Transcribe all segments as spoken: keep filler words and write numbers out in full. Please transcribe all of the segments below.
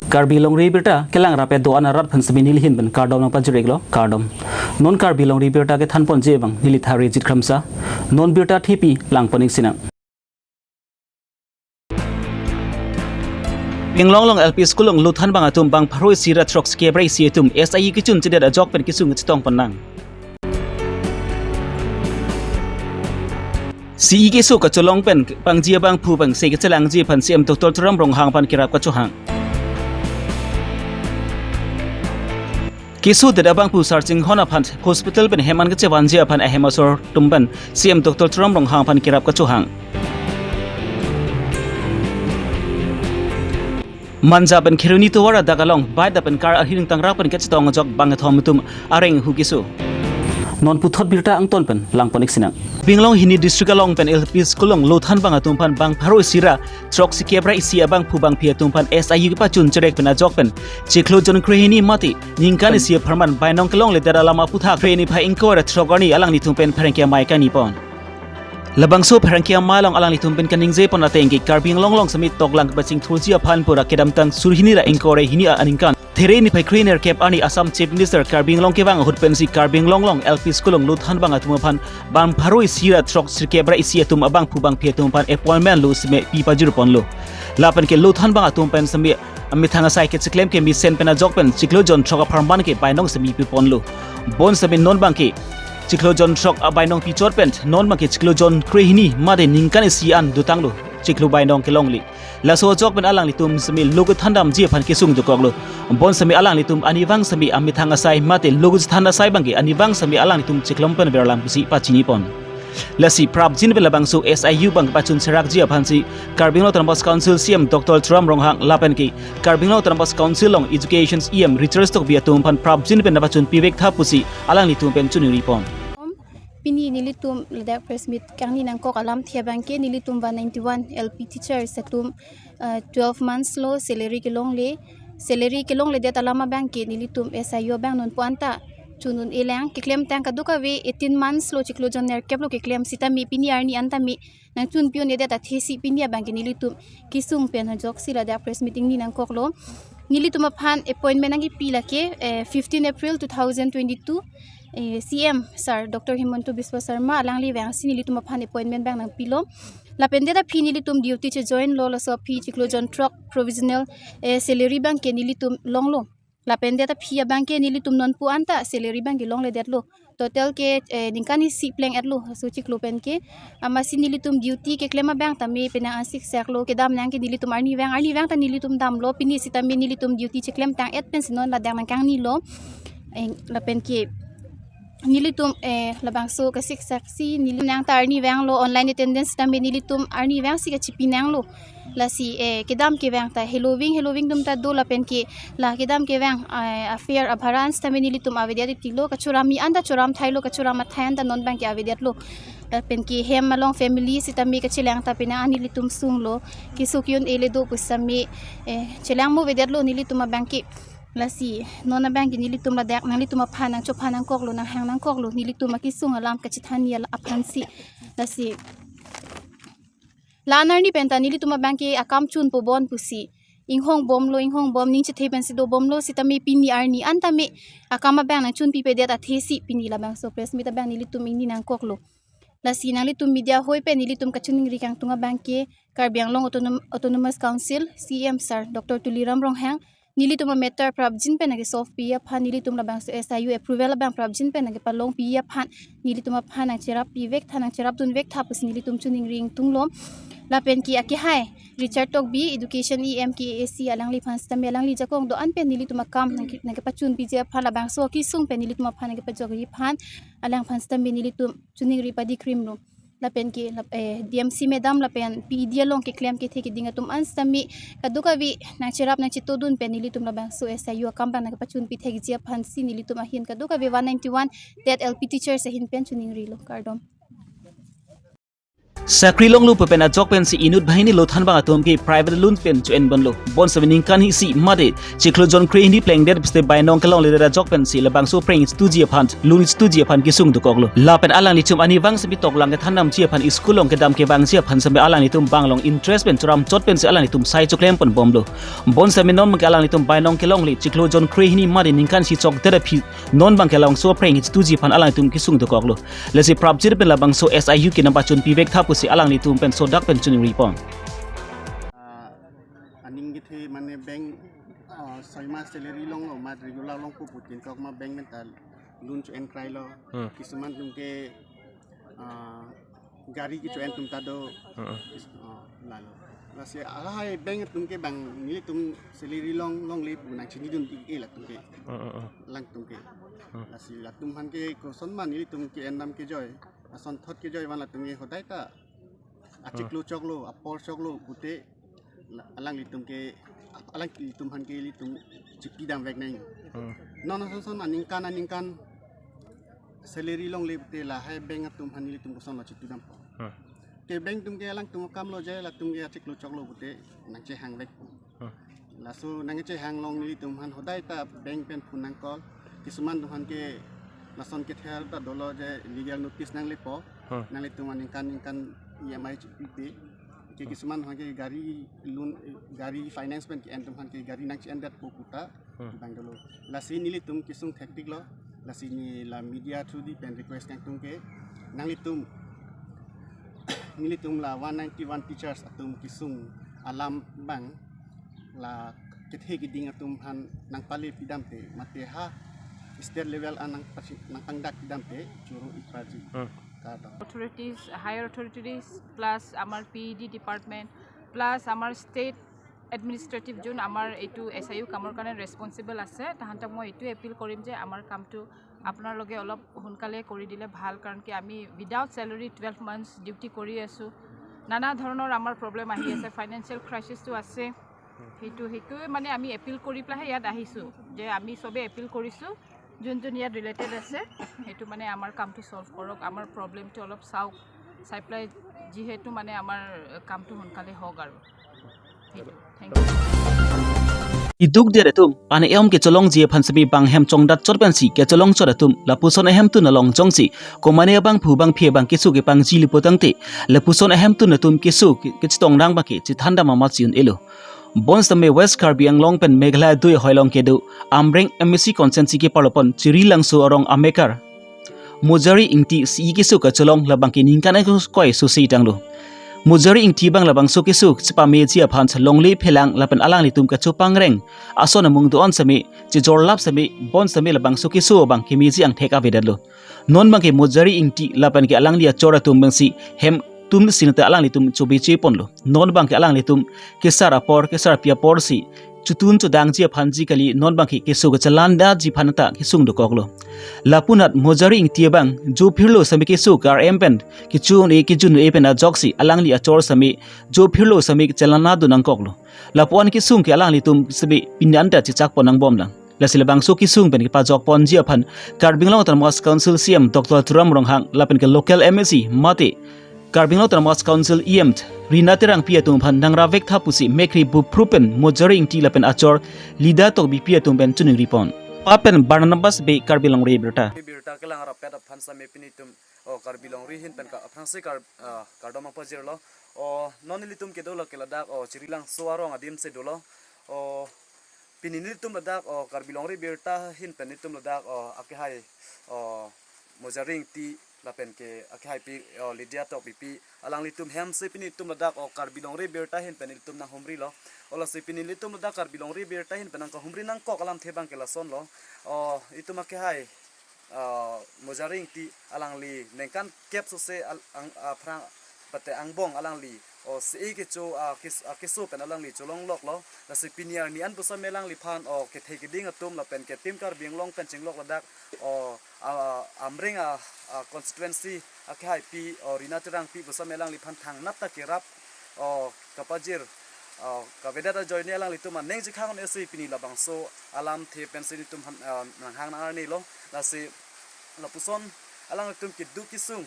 Karbi Longri Abirta kelang rap-et do-an arat aphan semi nelihin pen kardom nangpajir-iklo, kardom. Non Karbi Longri Abirta kethanponji abang neli Tharjit Kramsa. Non birta thepi langpon-ik sinang. Karbi Anglong along L P School along lo thanbang atum bang pharo isi ra throksi kep ra isi atum S I U kechunchedet ajok pen kesung chetongpon nang. C E keso kacholong pen pangji abangphu bangsi kachelangji aphan C M Doctor Tuliram Ronghang aphan kerap kachohang. Kesodet abangphu Sar Chinghon aphan hospital pen hem an kachevanji aphan ahem asor atum pen C M Doctor Tuliram Ronghang aphan kerap kachohang. Manja pen Kheroni tovar adak along bike lapen car ahin tangrak pen kachetong ajok bang kethom atum areng hu keso. Non puthot birta angton pen langpon-ik sinang. Karbi Anglong hini district along pen L P School along lo thanbang atum aphan bang pharo isi ra throksi kep ra isi abangphu bangphi atum aphan S I U kepachunchek pen ajok pen chiklo jon krehini mate ningkan isi apharman bainong kelongledet alam aputhak Phre niphai ingkoi ra throk arni alanglitum pen pherangke amei kangnipon. Labangso pherangke amei along alanglitum pen kaningjepon ateng ke Karbi Anglong along semi toklang kepachingthurji aphan pura kedamtang suri hini ra ingkoi ra hini aningkan There niphai krenerkep arni Assam Chief Minister Karbi Anglong kevang ahut pensi Karbi Anglong along L P School along lo thanbang atum aphan bang pharo isi ra throksi kep ra isi atum abangphu bangphi atum aphan appointment lo seme pi pajirponlo. Lapen ke lo thanbang atum pen seme amethang asai kechiklem kemesen pen ajok pen chiklo jon throk apharman ke bainong semi piponlo. Bonseme non abang ke chiklo jon throk abainong pichot pen non abang ke chiklo jon krehini mate ningkan isi an dotanglo chiklo bainong kelongle. Laso ajok pen alanglitum semi lo kethandamji aphan kesung dokoklo. Bonseme alanglitum arnivang semi amethang asai mate lo kethan asai abang ke arnivang semi alanglitum chiklom pen verlam pusi pachinipon. Lasi prapjin pen labangso S I U abang pachuncherakji aphansi Karbi Anglong Autonomous Council C M Doctor Tuliram Ronghang lapen ke Karbi Anglong Autonomous Council along Education E M Richard Tokbi atum aphan prapjin pen pachunpivek tha pusi alanglitum pen choningripon. Pini nelitum ladak press meet kangni nangkok alamthe abang ke nelitum one ninety-one L P teachers atum, uh, twelve months lo salary kelongle. Salary kelongledet alam abang ke nelitum S I U abang nonpu anta chun un-elang, keklemtang kadokave eighteen months lo chiklo jon nerkep lo keklem sitame pini arni anta me nangchunpi un-edet athesi pini abang ke nelitum kesung pen ajoksi ladak press meeting ni nangkoklo. Nelitum aphan appointment nangkepi lake, eh, fifteen April two thousand twenty-two, eh, C M Sir Doctor Himanta Biswa Sarma alangli vangsi nelitum aphan appointment abang nangpilo. Lapen det aphi nelitum duty chejoinlo, laso aphi chiklo jon throk provisional, eh, salary abang ke nelitum longlo. Lapen det aphi abang ke nelitum nonpu anta salary abang ke longledetlo. Total ke, eh, ningkan isi pleng-etlo, laso chiklo pen ke. Amatsi nelitum duty keklem abang tame penang an sikseklo, kedam nang ke nelitum arnivang, arnivang ta nelitum damlo, pini sitame nelitum duty cheklemtang-et pensi non ladak nangkangnilo. Eh, lapen ke nelitum, eh, labangso kesikseksi nelitum nang ta arnivanglo, online attendance tame nelitum arnivangsi kachipinanglo. Lasi, eh, kedam kevang ta heloving, heloving atum ta do lapen ke la kedam kevang, eh, afare abhara an sitame nelitum avedet titilo, kachoram mi anta choram thailo, kachoram athai anta non abang ke avedetlo. Lapen ke hem along family sitame kachelang ta penang an nelitum sunglo, keso ke-un-ele do pusitame, eh, chelang mo avedetlo nelitum abang ke. Lasi non abang ke nelitum ladak nanglitum aphan nangchophan nangkoklo, nanghang nangkoklo, nelitum akesung alam kachethani ala aphansi. Lasi la-an arni pen ta nelitum abang ke akam chunpo bon pusi inghongbomlo, inghongbom, ning chethe pensi dobomlo, sitame pini arni anta me akam abang nangchunpipedet athesi pini labangso press meet abang nelitum ingni nangkoklo. Lasi nanglitum media hoi pen nelitum kachiningri kangtung abang ke Karbi Anglong Autonom-, Autonomous Council C M Sir Doctor Tuliram Ronghang nelitum amatter prapjin pen nangkesolve pi aphan, nelitum labangso S I U approval abang prapjin pen nangkepalongpi aphan, nelitum aphan nangcherap pivek tha, nangcherap dunvek tha pusi nelitum chiningri ingtunglo. Lapen ke akehai Richard Tokbi, Education E M K A C, alangliphan sitame alangli ajakong do-an pen nelitum akam nangke-, nangkepachunpiji aphan, labangso akesung pen nelitum aphan nangkepajokji aphan, alangphan sitame nelitum chiningri padikrimlo. Lapen ke lap-, eh, D M C madam lapen P E D along keklem kethe keding atum an sitame kadokave nangcherap nangchetodun pen nelitum labangso S I U akam abang nangkepachunpi thekji aphansi nelitum ahin kadokave one ninety-one TET L P teachers ahin pen chiningrilo, kardom. Sakri longlo pen ajok pensi inut banghini lo thanbang atum ke private loan pen cho-en ponlo. Bonsitame ningkan isi mate chiklo jon kre-hini plengdet puste bainong kelongledet ajok pensi labangso aphrang institutji aphan, loan institutji aphan kesung dokoklo. Lapen alanglitum arnivang sitame toklang kethan damji aphan, school along kedam kevangji aphan sitame alanglitum bang along interest pen choramchot pensi alanglitum sai choklem ponbomlo. Bonsitame non abangke alanglitum bainong kelongle chiklo jon kre-hini mate ningkan isi chokdet aphi non abangke labangso aphrang institutji aphan alanglitum kesung dokoklo. Lasi prapjir pen labangso S I U ke nangpachun pivek tha pusi alanglitum pen sodak pen choningri pon. Ah, aning kethe mane bank, ah, soi ma salary longlo ma regular longpo pu tin kok ma bank pen ta loan cho-en krailo. Hmm. Kisuman atum ke, ah, gari kecho-en atum ta do. Hmm. Kis-, ah, lalo. Lasi lahai bank atum ke bang nelitum salary long longle pu nangchinidun-ik-e latum ke. Hmm, hmm, hmm. Alangtum ke. Hmm. Lasi latum aphan ke koson ma nelitum ke-en dam kejoi, asonthot kejoi van latum ke hodai ta achiklo choklo, apor choklo pute la-, alanglitum ke, alanglitum aphan ke ilitum chipi damvek nang. Hmm. Non ason son aningkan aningkan salary longle pute lahai bank atum aphan ilitum kosonlo chitu dampo. Hmm. Ke bank atum ke alangtum akam lo je latum ke achiklo choklo pute nangchehangvek. Hmm. Laso nangchehang along nelitum aphan hodai ta bank pen phone nang call. Kisuman atum aphan ke lason kethe ta dolo je legal notice nanglepo. Hmm. Nanglitum aningkan ningkan E M I chipipe. Ke kisuman atum aphan ke gari loan, eh, gari finance pen ke-en atum aphan ke gari nangche-endetpo puta. Hmm. Bang dolo. Lasi nelitum kesung thektiklo. Lasi neli la media through di pen request nangtung ke nanglitum, nelitum la one ninety-one teachers atum kesung alam bang la kethe keding atum aphan nangpale pidamte mate ha state level an nangpasi-, nangpangdak pidamte choro-ik parji. Hmm. Kardom. Authorities, higher authorities, plus আমাৰ P E D department, plus আমাৰ state administrative যোন আমাৰ এইটো S I U কামৰ কাৰণে responsible আছে, তাহাঁতক মই এইটোৱে appeal কৰিম যে আমাৰ কামটো আপোনালোকে অলপ সোনকালে কৰি দিলে ভাল, কাৰণ কি আমি without salary twelve months duty কৰি আছোঁ, নানা ধৰণৰ আমাৰ problem আহি আছে, financial crisisটো আছে। সেইটো, সেইটোৱে মানে আমি appeal কৰি পেলাইহে ইয়াত আহিছোঁ, যে আমি চবে appeal কৰিছোঁ, যোন যোন ইয়াত related আছে, সেইটো মানে আমাৰ কামটো solve কৰক, আমাৰ problemটো অলপ চাওক, চাই পেলাই যিহেতু মানে আমাৰ কামটো সোনকালে হওক আৰু। সেইটো। Thank you. Iduk der atum, ane eom kecholongji aphan sitame bang hem chongdat chot pensi kecholongchot atum, lapuson ahemtun along jongsi komane abangphu bangphi abang keso kepangji lipo tangte, lapuson ahemtun atum keso ke-, kechetong nang abangke chethan dam amat si un-elo. Bonsitame West Karbi Anglong pen Meghalaya dui hoilong kedo Amreng M A C constituency keparlopon Chiri Langso arong amekar Mojari Ingti si keso kacholong labangke ningkan ingkoi sosi tanglo. Mojari Ingti abang labangso keso chepameji aphan longle phelang lapen alanglitum kachopangreng ason amung do-an sitame chejorlap sitame bonsitame labangso keso abang kemeji angthek avedetlo. Non abangke Mojari Ingti lapen ke alangli achor atum abangsi hem tum sinta alanglitum chobeche ponlo. Non abangke alanglitum kesar apor, kesarpi aporsi chotun chodangji aphanji kali, non abangke keso kachelandaji aphan ta kesung dokoklo. Lapunat Mojari Ingti abang jo phirlo sitame keso ke-arem pen kecho un-e kejo un-e pen ajoksi alangli achor sitame jo phirlo sitame chelanna do nangkoklo. Lapu-an kesung ke alanglitum sitame pini anta chechak pon nangbomlang. Lasi labangso kesung pen kepajok ponji aphan Karbi Anglong Autonomous Council C E M Doctor Tuliram Ronghang lapen ke local M A C mate Karbi Anglong Autonomous Council E M Rina Terangpi atum aphan nangravek tha pusi mekkri bupru pen Mojari Ingti lapen achor Lida Tokbipi atum pen choningri pon. Papen Barnabas Bey, Karbi Longri Abirta. Abirta kelang rapet aphan sitame pini itum, o, Karbi Longri ahin pen ka-, aphrangsi kar-, ah, kardom nangpajirlo. O, non nelitum kedo lake ladak, o, Chiri Langso arong adim si dolo. O, pini nelitum ladak, o, Karbi Longri Abirta ahin pen nelitum ladak, o, akehai, o, Mojari Ingti lapen ke akehaipi, o, Lida Tokbipi, alanglitum hem si pini nelitum ladak, o, Karbi Longri Abirta ahin pen nelitum nanghumrilo. O, lasi pini nelitum ladak Karbi Longri Abirta ahin pen nangkahumri nangkok alamthe abangke lasonlo. O, itum akehai, ah, Mojari Ingti alangli ningkan kep sose al-, ang-, aphrang pate angbong alangli, o, si kecho, ah, kes-, ah, keso pen alangli cholongloklo. Lasi pini arni an pusitame alangliphan, o, kethe keding atum lapen ke Team Karbi Anglong pen chinglok ladak, o, ah, Amreng, ah, ah, constituency akehaipi, o, Rina Terangpi pusitame alangliphan thangnat ta kerap, o, kapajir, o, kavedet ajoine alanglitum aning chekhang un-e si pini labangso alamthe pensi nelitum han, ah, nanghang nang-arnilo. Lasi lapuson alanglitum keduk kesung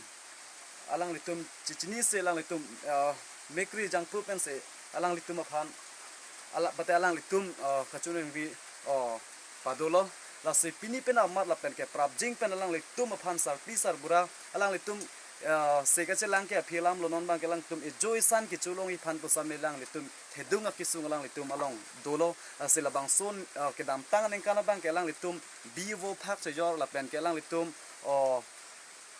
alanglitum chichinisi alanglitum, ah, mekri jangpru pensi alanglitum aphan, ala, bate alanglitum, ah, kachiningri, oh, padolo. Lasi pini pen amat lapen ke prapjin pen alanglitum aphan sarpi sarbura alanglitum, ah, se kachelang ke aphi alam lo, non abang ke alanglitum ejo isan kecholongji aphan pusitame alanglitum thedung akesung alanglitum along dolo. Lasi labangso, ah, kedamtang aningkan abang ke alanglitum bivo phak chojor lapen ke alanglitum, oh,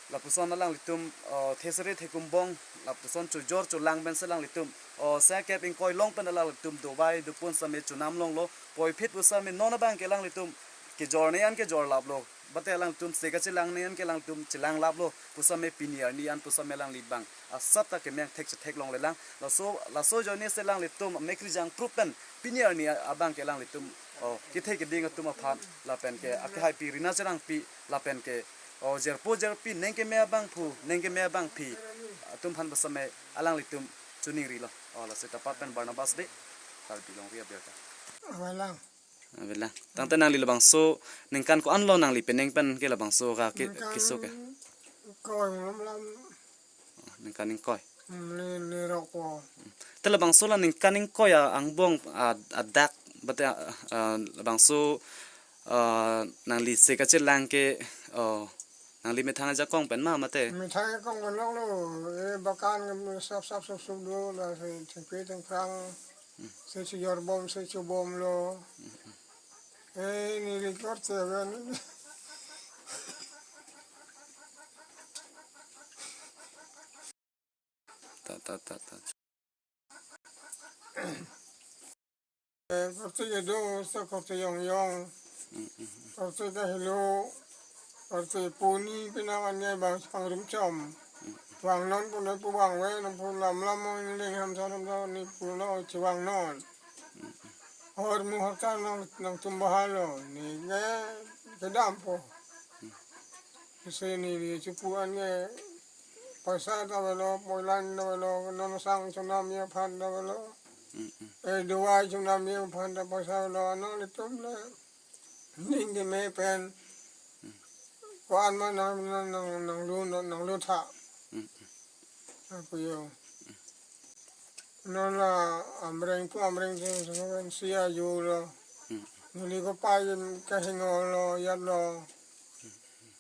lapuson alanglitum, oh, thesere thekumbong lapuson chojor cholang pensi alanglitum, oh, sengkep ingkoi along pen alanglitum dovai dopon sitame chonam longlo. Puvoiphit pusitame non abang ke alanglitum kejor ne an kejor laplo, bate alanglitum se kachelang ne an ke alanglitum chelang laplo pusitame pini arni an pusitame alangli abang asap ta kemeng thek chetheklonglelang. Laso, laso ajoinesi alanglitum mekri jangpru pen pini arni abang ke alanglitum, oh, kethe keding atum aphan lapen ke akehaipi Rina Cherangpi lapen ke, oh, jerpo jerpi neng keme abangphu, neng keme abangpi atum aphan pusitame alanglitum chiningrilo. Oh, lasi tapat pen Barnabas Bey, Karbi Longri Abirta. Avelang. Avelang. Tangte nangli labangso ningkan ko-an lo nangli penang pen ke labangso ka ke, ningkan keso ke? Ingkoi malom lam. Oh, ningkan ingkoi. Hmm, le, le rok ko. Te labangso la ningkan ingkoi a angbong a, adak bate, ah, ah, labangso, ah, nangli se kachelang ke, oh, nangli methang ajakong pen ma mate? Methang ajakong pen longlo, e bakan ke sap sap sup sup do, lasi thengpi thengphrang, se chojor bom, se chobom lo. E, neli korte ben. Ta, ta, ta, ta. Eh, korte kedo, sa korte yong yong. Mm, mm, mm. Korte kahelo, korte poni pina wan ngai bang pangrum chom. Vangnon pu nai pu vangve, nang pu lam lam mo ni leng ham sa lam sa ni pu no chevangnon. Mm, mm. Hor mu hor ta nang, nangtum bahalo, ni ke kedam po. Mm. Kese neli chepu an ke paisa ta avelo, poilan ta avelo, non sang chonam aphan ta avelo. Mm, mm. Eh, dovai chonam aphan ta paisa avelo, non itum le ning keme pen. Mm. Ko-an ma nang, nang, nang, nanglo, nang, nanglo tha. Mm, mm. Apo yo. Non la Amreng pu Amreng sing sing pen sia yo lo. Mm. Neli ko pai kahingo lo, yat lo.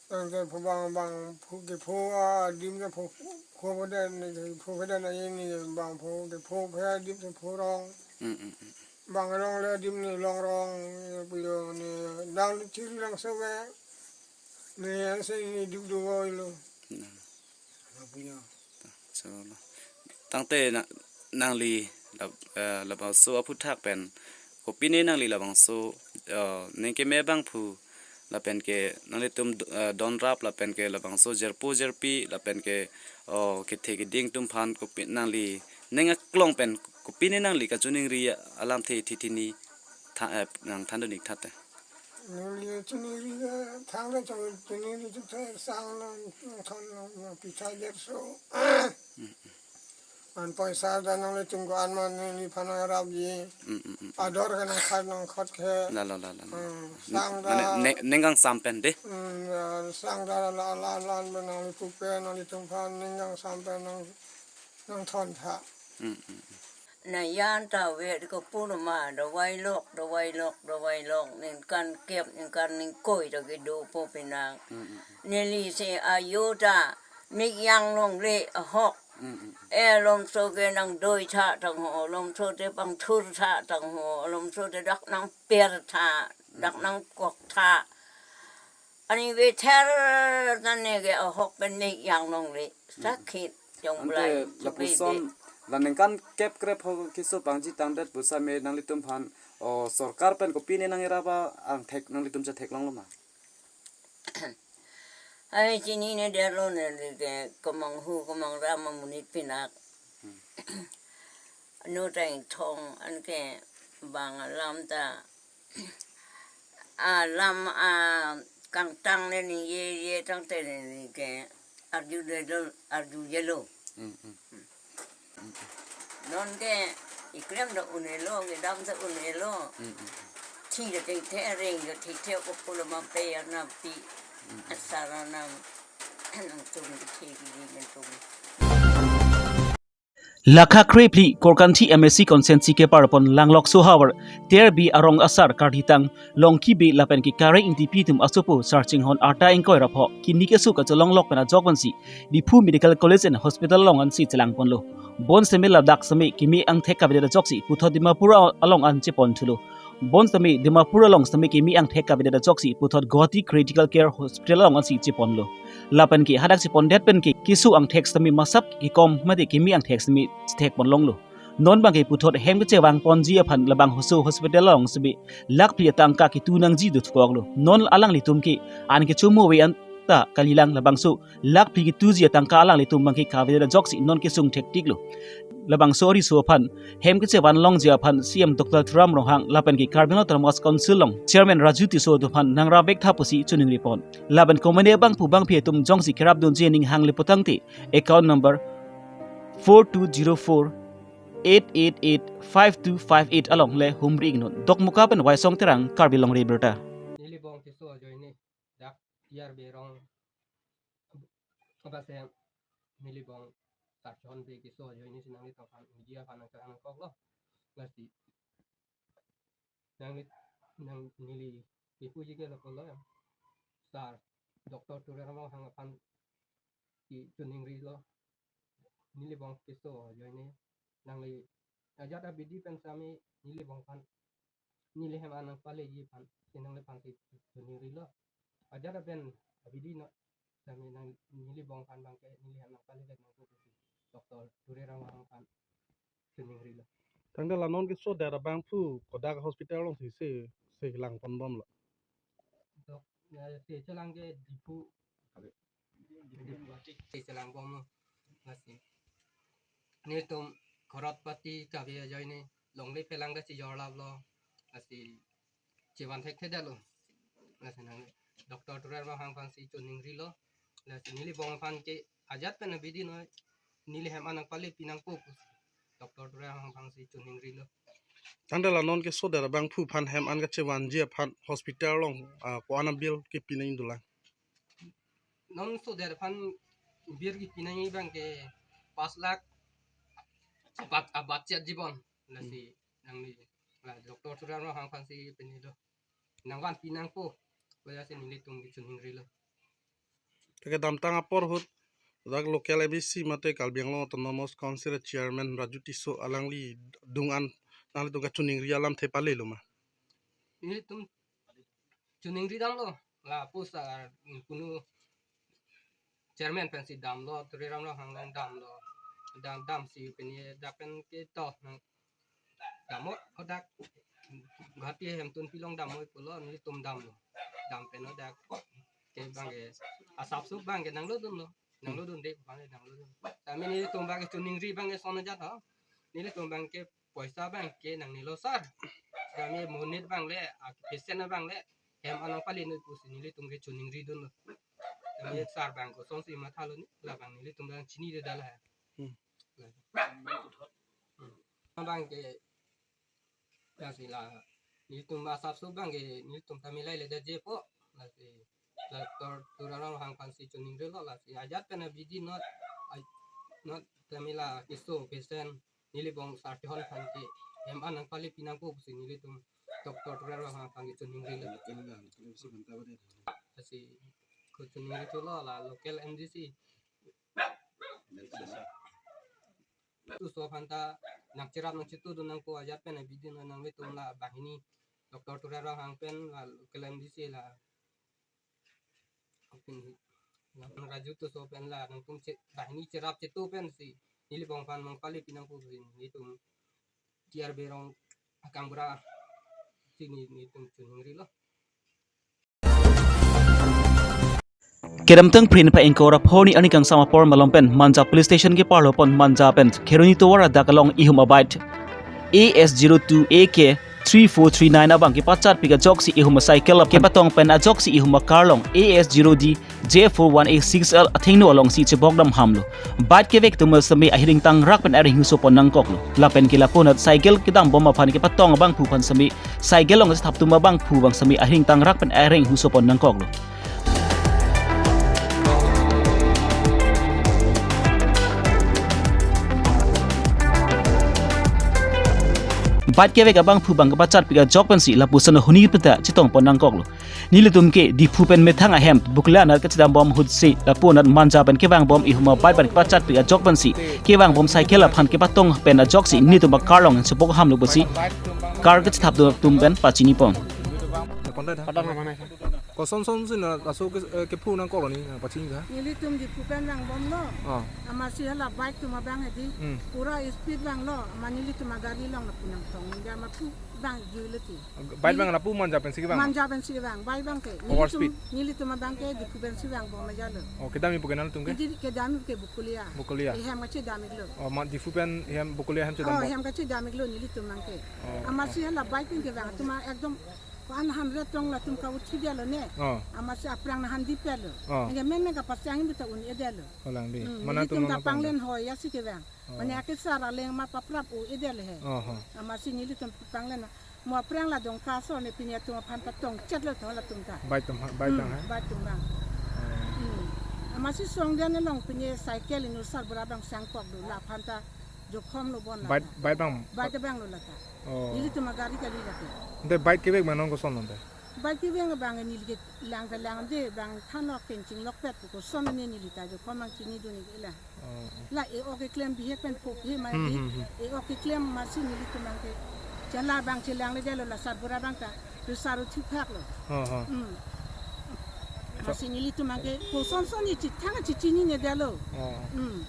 Tangte phu bang bang phu kepho adim ke phu, phu phu den, phu phu den ayin ni bang phu kepho phe adim ke phu rong. Mm, mm, mm. Bang rong le adim ni long rong, pulo ni dang chiri lang so ke. Ni an se ni duk duk oi lo. Mm. Punya. Cholo. Tangte na, nangli lab-, eh, labangso aphuthak pen kopine nangli labangso, eh, neng keme abangphu lapen ke nanglitum, eh, donrap lapen ke labangso jerpo jerpi lapen ke, oh, kethe keding atum aphan kopi nangli neng aklong pen kopine nangli kachiningri alamthe thithini tha, eh, nangthan dun ik tha te. Neli chiningri ke thang le chong chiningri chuk the sang nang thon nang pithai der so. An paisa ta nanglitum ko-an ma neliphan nang rapji. Mm, mm, mm, mm. Ador ke nang khat nang khot ke. La, la, la, la, la. Hmm, sang ta. Mane ne-, neng kangsam pen de. Hmm, ya, sang ta la, la, la, la, nanglitum pen nanglitum aphan neng kangsam pen nang, nang thon tha. Mm, mm, mm. Na yan ta vet ko pur ma dovai lok, dovai lok, dovai lok, ningkan kep, ningkan ingkoi ta kedo po penang. Mm, mm, mm. Neli se ayo ta mik yang longle ahok. Mm, mm, mm. E lomso ke nang doi tha tang ho, lomso te pangthur tha tang ho, lomso te dak nang per tha, dak nang kok tha. Ani vether ta ne ke ahok pen mik yang longle. Sakit jong. Ante blai lapuson chupe de. La ningkan kep krep ho keso pangji tangdet pusitame nanglitum aphan, o, sorkar pen kopine nang irap angthek nanglitum chetheklong lo ma? Ai chinine der lo ne ke komang hu komang ram amonit pinak. Hmm. No ta ingthong anke bang alam ta alam a kangtang le ni ye ye tangte ni ke arju de lo, arju ye lo. Mm, mm. Non ke ikrem do un-elo, kedam do un-elo. Mm, mm. Thi do thengthe, reng do thengthe, ko pulo ma pe arnam pi. Mm, mm. Asar arnam. Thanang tum dikhe kejing atum. Lakha krephli Korkanthi M A C constituency kepar pon Langlokso havar Terbi arong asar Karthitang Longki Bey lapen ke Kareng Ingtipi atum asopo Sarchinghon arta ingkoi ra pho kini keso kachelong lok pen ajok vansi Diphu Medical College and Hospital along ansi chelang ponlo. Bonsitame ladak sitame kimi angthek kavedet ajoksi puthot Dimapur along an chepon thulo. Bonsitame Dimapur along sitame kimi angthek kavedet ajoksi puthot Guwahati Critical Care Hospital along ansi cheponlo. Lapen ke hadak chepondet pen ke keso angthek sitame masap kekom mate kimi angthek sitame chethek pon longlo. Non abang ke puthot hem kechevang ponji aphan labangso hospital along sitame lakh phli atangka ketu nangji dothukoklo. Non alanglitum ke an kechomo ave anta kalilang, labangso lakh phli ketuji atangka alanglitum abang ke kavedet ajoksi non kesung thektiklo. Labangso ariso aphan hem kechevan longji aphan C E M Doctor Tuliram Ronghang lapen ke Karbi Anglong Autonomous Council along Chairman Raju Tisso atum aphan nangrap vek tha pusi choningri pon. Lapen komane abangphu bangphi atum jongsi kerap dunji aning hang le putangte account number four two zero four eight eight eight five two five eight along le humri ingnon. Dokmoka pen Waisong Terang, Karbi Longri Abirta. Neli bong keso ajoine dak T R Bey arong, apa se, neli bong Sarchinghon Bey keso ajoine si nanglitum aphan media aphan nangcherang nangkoklo. Lasi nangli, nang neli kepuji ke lapulo ya, Sir Doctor Tuliram Ronghang aphan ke choningrilo. Neli bong keso ajoine nangli ajat abidi pen sitame neli bong aphan, neli hem an nangpaleji aphan si nangliphan ke choningrilo. Ajat aben abidi non sitame nang neli bong aphan abang ke neli hem nangpale vek nangpo pusi Doctor Tuliram Ronghang aphan choningrilo. Tangte la non kesodet abangphu kodak hospital alongsi se, se lang pon bomlo? Dok, eh, se chelang ke Diphu, se chelang bomlo. Lasi nelitum crorepati kave ajoine longle phelang ta chejor laplo. Lasi chevan thekthedetlo. Lasi nang Doctor Tuliram Ronghang aphansi choningrilo. Lasi neli bong aphan ke ajat pen abidi non neli hem an nangpale pinangpo pusi Doctor Tuliram Ronghang aphansi choningrilo. Tangte la non kesodet abangphu aphan hem an kachevanji aphan hospital along, ah, ko-an abill kepi nangji dolang? Non sodet aphan bill kepi nangji abang ke pas lakh abat, abat chet jibon. Lasi nangli la Doctor Tuliram Ronghang aphansi penilo, nangvan pinangpo, wajah si nelitum kechoningrilo. Kedamtang apor ahut dak local M A C mate Karbi Anglong Autonomous Council Chairman Raju Tisso alangli adung an nanglitum kachoningri alamthe palelo ma? Nelitum choningri damlo, lapuson, ah, kunu chairman pensi damlo, Tuliram Ronghang along damlo, dam, damsi pini dak pen ke to nang damlo, kodak Guwahati hemtun pilong damlo pulo, nelitum damlo. Dam pen kodak ke abang ke asap sup abang ke nanglodunlo. Nanglodunde, abang ke nanglodun. Tame nelitum abang ke choningri abang ke lason ajat ho. Nelitum abang ke poisa abang ke nangnelo sir. Tame monit abang le, ah, patient abang le hem an nangpale noi pusi nelitum ke choningridunlo. Tame sir abang kosonsi mathalo ne, labang nelitum abang chinidetlo. Hmm. Abang ke, ya si la, nelitum asap sup abang ke nelitum tame lailedetjepo. Lasi la Doctor Tuliram Ronghang aphansi choningrilo, lasi ajat pen abidi non, ai, non tame la keso patient neli bong Sarchinghon aphan ke hem an nangpale pinangpo pusi nelitum Doctor Tuliram Ronghang aphan ke choningrilo. Lasi ko choningri thulo la local M D C. Tisso aphan ta nangcherap nangchetudun nangpo ajat pen abidi non nanglitum la banghini Doctor Tuliram Ronghang pen la local M D C la, nang Raju Tisso pen la nangtum che, banghini cherap chetu pensi neli bong aphan nangpale pinangpo pusi nelitum T R Bey arong akangbura si ne, nelitum choningrilo. Kedamtang Phre niphai ingkoi ra pho arni arni kangsam apor malom pen Manja Police Station keparlo pon Manja pen Kheroni tovar adak along ihum abike A S zero two A K three four three nine abang kepacharpi ajoksi ihum acycle kepatong pen ajoksi ihum acar along A S zero D J four one eight six L athengno alongsi chebok dam hamlo. Bike kevek atum sitame ahiring tangrak pen areng huso pon nangkoklo. Lapen ke lapunat cycle kedam bom aphan kepatong abangphu aphan sitame cycle along chethap atum abangphu abang sitame ahiring tangrak pen areng huso pon nangkoklo. Bike kevek abangphu abang kepachatpik ajok pensi lapuson ahuni penta chetongpon nangkoklo. Nelitum ke Diphu pen methang ahem Bokolia anat kachedambom ahutsi lapu anat Manja pen kevangbom ihum a-bike pen kepachatpik ajok pensi kevangbom cycle aphan kepatong pen ajoksi nelitum a-car along sopok hamlo pusi car kachethap atum pen pachinipon. Koson son si na laso ke, eh, kephu nangkoklo ni, nangpachini tha. Nelitum Diphu pen vangbomlo. Oh. Amatsi hala bike atum abang hedi. Hmm. Pura speed vanglo. Amat nelitum agari along lapu nangtong. Dia amat phu vangjuilo ti. Bike abang lapu Manja pensi kevang? Manja pensi kevang. Bike abang ke. Over speed. Nelitum, nelitum abang ke Diphu pensi vangbom ajalo. Oh, kedam ipu ke nangtum ke? Jadi kedam ke Bokolia. Bokolia. Ihem kachedam-iklo. Oh, ma Diphu pen ihem Bokolia hem chedam. Oh, ihem kachedam-iklo nelitum abang ke. Oh. Amatsi hala bike pen kevang atum ekdom one hundred tong latum ka uthi dia lo ne. Oh. Amatsi aphrang nanghan di pet lo. Oh. Nge men nang kapasang bita un-e dia lo. Olang di. Hmm, mana nelitum tum ta nang panglen hoi ya si kevang. Oh. Mane ake sar aleng ma paprap un-e dia lo he. Oh, oh. Amatsi nelitum panglen mo aphrang la Dongka aso ne pine atum aphan patongchetlo tho latum ta. Bike atum ha, bike atum ha. Hmm, bike atum abang. Oh. Hmm. Amatsi song dia ne long pine cycle inut sarbura abang sangkok do laphan ta jokhomlo bon la. Bike, bike abang. Bike abang lo lata. Oh. Nelitum agari kali lata. Ante bike kevek abang non koson ante? Bike kevek abang neli ke lang ta lang de bang thanlok kengching lokpet koson ne neli ta jokhom abang chinidun-ik la. Oh, oh. La e-ok keklem bihek pen phok he ma. Hmm, bihek, hmm, hmm. E-ok keklem amatsi nelitum abang ke. Chala abang chelangle dia lo la sarbura abang ta. Lusar uthi phaklo. Oh, oh. Hmm. Amatsi nelitum abang ke koson son ni chithang chichinine dia lo. Oh. Hmm.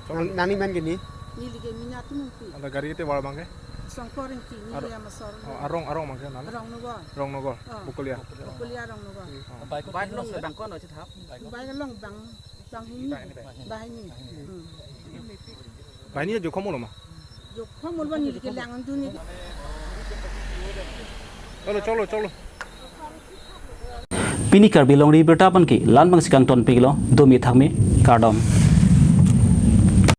Nang, nangning men ke ni? Neli ke Mina Timungpi. Ante gari ke tovar abang ke? Songkor Ingti, neli Ar-, amat sor. Oh, arong, arong abang ke nang? Rongnogor. Rongnogor. Oh. Bokolia. Bokolia Rongnogor. Oh. Bike along abang ko-an chethap? Bike along abang, banghini. Banghini. Hmm. Banghini jokhomlo ma? Jokhomlo ba neli ke langdun-ik. Cholo, cholo, cholo. Pini Karbi Longri Abirta pen ke la-an abangsi kangtonpiklo, domi thakmi, kardom.